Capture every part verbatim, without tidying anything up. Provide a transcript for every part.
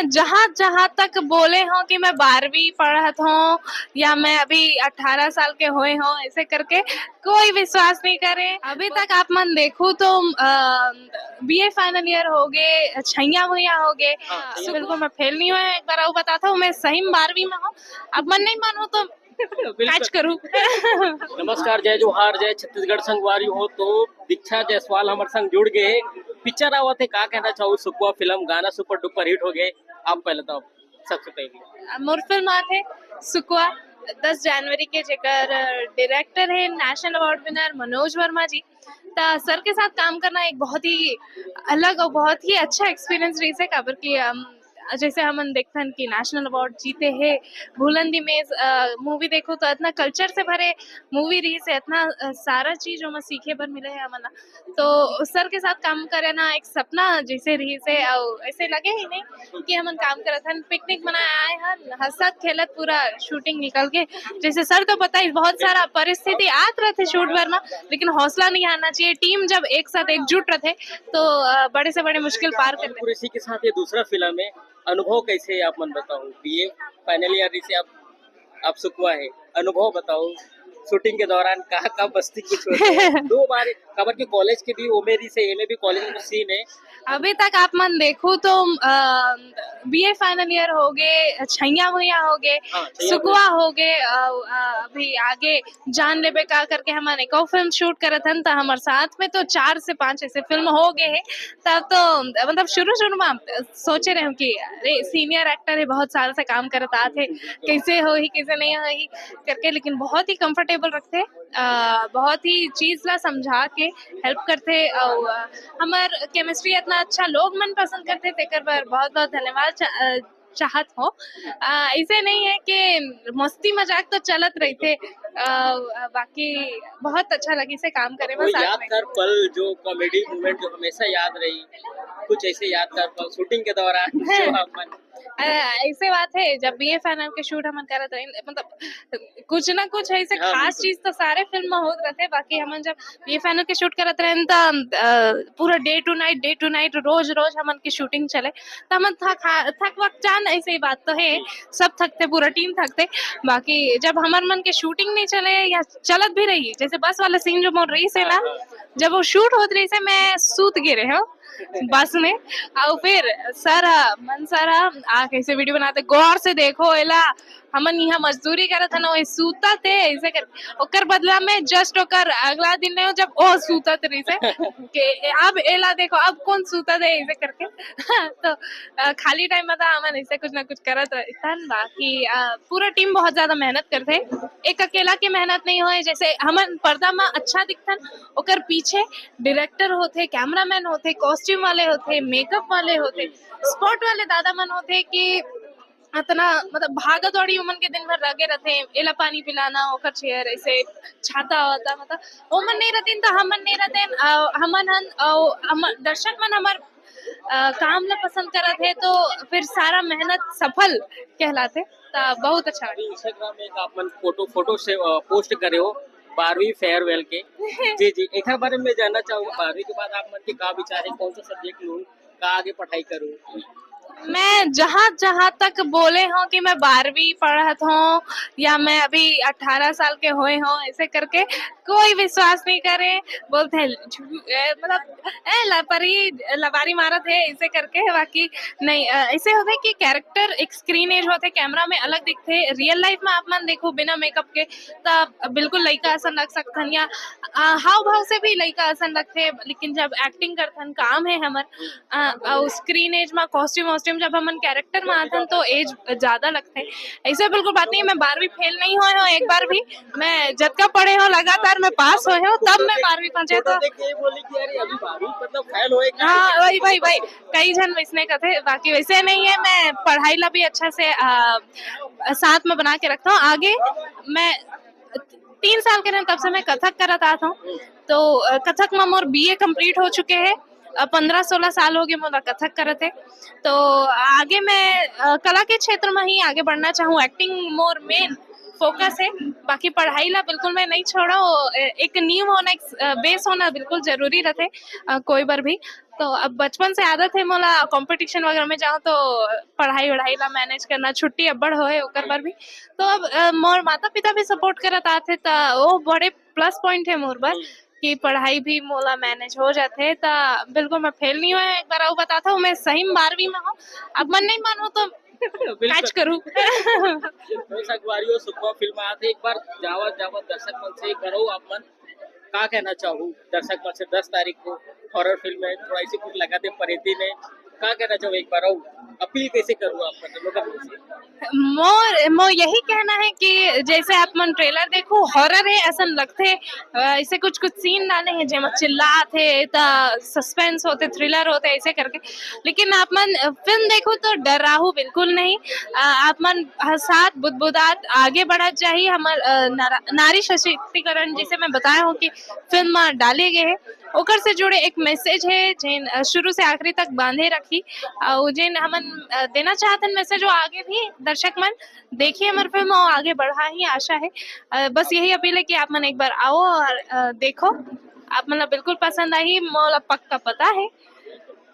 जहाँ जहाँ तक बोले हो कि मैं बारहवीं पढ़त हूँ या मैं अभी अठारह साल के होए हूँ, ऐसे करके कोई विश्वास नहीं करे। अभी तक आप मन देखो तो बीए फाइनल ईयर हो गए, छैया भुइया हो गए। हाँ, तो बिल्कुल मैं फेल नहीं हुआ। एक बार और बताता हूँ, मैं सही में बारहवीं में हूँ। अब मन नहीं मानो तो कैच करूँ। नमस्कार, जय जोहार, जय छत्तीसगढ़ संगवारी हो। तो दीक्षा जायसवाल हमर संग जुड़ गए। पिक्चर आवत हे, का कहना चाहू? सुकवा फिल्म, गाना सुपर डुपर हिट हो गए। आप पहले तो सबसे पहले मोर फिल्म आत हे सुकवा, दस जनवरी के, जेकर डायरेक्टर है national award winner Manoj Verma ji. त सर के साथ काम करना एक बहुत ही अलग और बहुत ही अच्छा एक्सपीरियंस रहिस हे, काबर कि अम, जैसे हमन देखथन कि नेशनल अवार्ड जीते हे भूलन दिमेज, मूवी देखो तो इतना कल्चर से भरे मूवी रहिस हे, इतना अ, सारा चीज ओमा सीखे बर मिले हे हमन ला। तो सर के साथ काम करे ना एक सपना जैसे रहिस हे, और ऐसे लगे ही नहीं कि हमन काम करत हन, पिकनिक मनाए आए हन, हंसत खेलत पूरा शूटिंग निकल के। जैसे सर तो पता ही, बहुत सारा परिस्थिति आत रहते शूट बर में, लेकिन हौसला नहीं हारना चाहिए। टीम जब एक साथ एकजुट रहते तो अ, बड़े से बड़े मुश्किल पार कर लेते। कुरैशी के साथ ये दूसरा फिल्म है, अनुभव कैसे है आप मन बताओ? बीए फाइनल ईयर से आप आप सुकवा है, अनुभव बताओ, शूटिंग के दौरान कहाँ कहाँ मस्ती कुछ होते हैं? दो बार, काबर के कॉलेज के भी, वो मेरी से एमे भी कॉलेज में सीन है। अभी तक आप मन देखो तो बीए फाइनल ईयर हो गए, छैया भुइया हो गए, हाँ, छैया सुकवा हो गए, अ, अ, अभी आगे जान लेबे का करके हमन एक और फिल्म शूट करत हन, त हमर साथ में तो चार से पांच ऐसे फिल्म हो गए हैं। तब तो मतलब शुरू शुरू में सोचे रहे कि अरे सीनियर एक्टर है, बहुत साल से काम करत आत है, कैसे हो ही कैसे नहीं हो ही करके, लेकिन बहुत ही कंफर्टेबल रखते, अ, बहुत ही चीज ला समझा के हेल्प करते, और अ, हमर केमिस्ट्री इतना अच्छा, लोग मन पसंद करते, तेकर बर बहुत बहुत धन्यवाद चा-, अ, चाहत हो। अ, ऐसे नहीं है कि मस्ती मजाक तो चलत रहते, अ, बाकी बहुत अच्छा लगी से काम करे में कोई साथ में। यादगार पल, जो कॉमेडी मोमेंट जो हमेशा याद रही, कुछ ऐसे यादगार पल शूटिंग के दौरान जो आप मन अ, ऐसे बात है, जब बीए फाइनल के शूट हमन करत रहे, मतलब कुछ ना कुछ ऐसे हाँ, खास बिल्कुल। चीज तो सारे फिल्म में होत रहते, बाकी हमन जब बीए फाइनल के शूट करत रहे त अ, पूरा day to night, day to night, रोज रोज हमन के शूटिंग चले, त हमन थक थक वक जान, ऐसे ही बात तो है, सब थकते, पूरा टीम थकते। बाकी जब हमर मन के शूटिंग नहीं चले या चलत भी रही, जैसे बस वाला सीन जो मोर रही से ना, जब वो शूट होत रही से, मैं सूत गिरे हो बस में। और फिर सर ह, मन सर ह, आ कैसे वीडियो बनाते, गौर से देखो एला, हमन यहाँ मजदूरी करत हन, वही सूतत हे ऐसे कर, ओकर बदला में जस्ट ओकर अगला दिन नहीं हो, जब ओ सूतत रही से कि अब एला देखो, अब कौन सूतत हे ऐसे करके। तो अ, खाली टाइम में तो हमन ऐसे कुछ ना कुछ करत रहथन। बाकी अ, पूरा टीम बहुत ज्यादा मेहनत करथे, एक अकेला के मेहनत नहीं होए। जैसे हमन पर्दा में अच्छा दिखथन, ओकर पीछे डायरेक्टर होथे, कैमरामैन होथे, कॉस्ट्यूम वाले होथे, मेकअप वाले होथे, स्पॉट वाले दादा मन होथे कि अतना मतलब भागा दौड़ी उमन के दिन भर लगे रहथे, एला पानी पिलाना, ओकर चेयर ऐसे छाता वाता, मतलब ओमन नहीं रहतिन तो हमन नहीं रहतेन। अ, हमन हन, अ, हम, दर्शक मन हमर अ, काम ला पसंद करत हे तो फिर सारा मेहनत सफल कहलाथे। त बहुत अच्छा लगे। इंस्टाग्राम में एक आप मन फोटो फोटो से पोस्ट करे हो बारहवीं फेयरवेल के। जी जी, एक बारे में जानना चाहूंगा, बारहवीं के बाद आप मन के का विचार है, कौन सा सब्जेक्ट लूँ, का आगे पढ़ाई करूँ? मैं जहाँ जहाँ तक बोले हो कि मैं बारहवीं पढ़त हूँ या मैं अभी अठारह साल के होए हूँ, ऐसे करके कोई विश्वास नहीं करे। बोलते हैं झू- ए, मतलब ए लपरी लबारी मारत है ऐसे करके। बाकी नहीं, अ, ऐसे होते कि कैरेक्टर एक स्क्रीन एज होते, कैमरा में अलग दिखते, रियल लाइफ में आप मन देखो बिना मेकअप के त बिल्कुल लइका असन लग सकथन या अ, हाव भाव से भी लइका असन लगथे, लेकिन जब एक्टिंग करथन, काम है हमर, अ, अउ स्क्रीन एज मा कॉस्ट्यूम वॉस्ट्यूम जब हमन कैरेक्टर मा आथन तो एज ज्यादा लगथे। ऐसे बिल्कुल बात नहीं है, मैं बारहवीं फेल नहीं होए हूँ एक बार भी। मैं जतका पढ़े हूँ लगातार मैं पास होए हूँ, तब मैं बारहवीं पहुंचे तो देख के ये बोली कि अरे अभी बारहवीं मतलब फेल होए क्या? हाँ वही वही वही, कई झन वैसने कथे, बाकी वैसे नहीं है। मैं पढ़ाई ला भी अच्छा से अ, साथ में बना के रखता हूँ। आगे मैं तीन साल के रहें तब से मैं कथक करत आत हूँ, तो अ, कथक में मोर बीए कंप्लीट हो चुके हैं। पंद्रह सोलह साल हो गए मोला कथक करत है, तो आगे मैं अ, कला के क्षेत्र में ही आगे बढ़ना चाहूँ। एक्टिंग मोर मेन फोकस है। बाकी पढ़ाई ला बिल्कुल मैं नहीं छोड़ा, एक नींव होना, एक बेस होना बिल्कुल जरूरी रहते कोई बार भी। तो अब बचपन से आदत है मोला कॉम्पिटिशन वगैरह में जाओ तो पढ़ाई वढ़ाई ला मैनेज करना, छुट्टी अब्बड़ होए ओकर बर भी। तो अब मोर माता पिता भी सपोर्ट करत आथे, त वो बड़े प्लस पॉइंट है मोर बर कि पढ़ाई भी मोला मैनेज हो जाथे। त बिल्कुल मैं फेल नहीं हुआ, एक बार अउ बताता हूँ, मैं सही में बारहवीं में हूँ। अब मन नहीं मानो तो कैच करूँ। तो संगवारी हो, सुकमा फिल्म आथे, एक बार जावत जावत दर्शक मन से एक बार अउ आप मन का कहना चाहू दर्शक मन से? दस तारीख को हॉरर फिल्म है, थोड़ा इसी कुछ लगा दे परेती ने, का कहना चाहू एक बार अउ अपील कैसे करूँ आप मतलब लोगन से? मोर मोर यही कहना है कि जैसे आप मन ट्रेलर देखो, हॉरर है ऐसा लगते, ऐसे कुछ कुछ सीन डाले हैं जेमा चिल्लात है, त सस्पेंस होते, थ्रिलर होते, ऐसे करके। लेकिन आप मन फिल्म देखो तो डराहू बिल्कुल नहीं। आप मन हंसात बुदबुदात आगे बढ़त जाही। हमर नारी सशक्तिकरण जिसे मैं बताया हूँ कि फिल्म में डाले गए हैं, ओकर से जुड़े एक मैसेज है जेन शुरू से आखिरी तक बांधे रखी। और जेन हमन देना चाहते हैं मैसेज, वो आगे भी दर्शक मन देखिए हमर फिल्म और आगे बढ़ा ही आशा है। बस यही अपील है कि आप मन एक बार आओ और देखो, आप मन बिल्कुल पसंद आही, मोला पक्का पता है।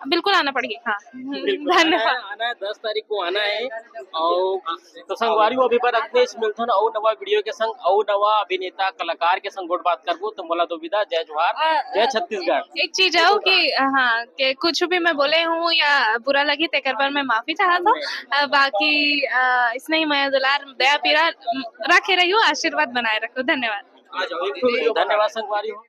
बिल्कुल आना पड़ही। हाँ, धन्यवाद। आना है, दस तारीख को आना है। और तो संगवारी हो, अभी पर अखनेच मिलथन अउ नवा वीडियो के संग अउ नवा अभिनेता कलाकार के संग गोठ बात करबो। तो मोला दो विदा, जय जोहार, जय छत्तीसगढ़। एक चीज आओ कि हाँ कि कुछ भी मैं बोले हूँ या बुरा लगी तेकर पर मैं माफी चाहता हूँ। बाकी इसने ही मया दुलार दया पीरा रखे रहियो, आशीर्वाद बनाए रखो। धन्यवाद। धन्यवाद संगवारी हो।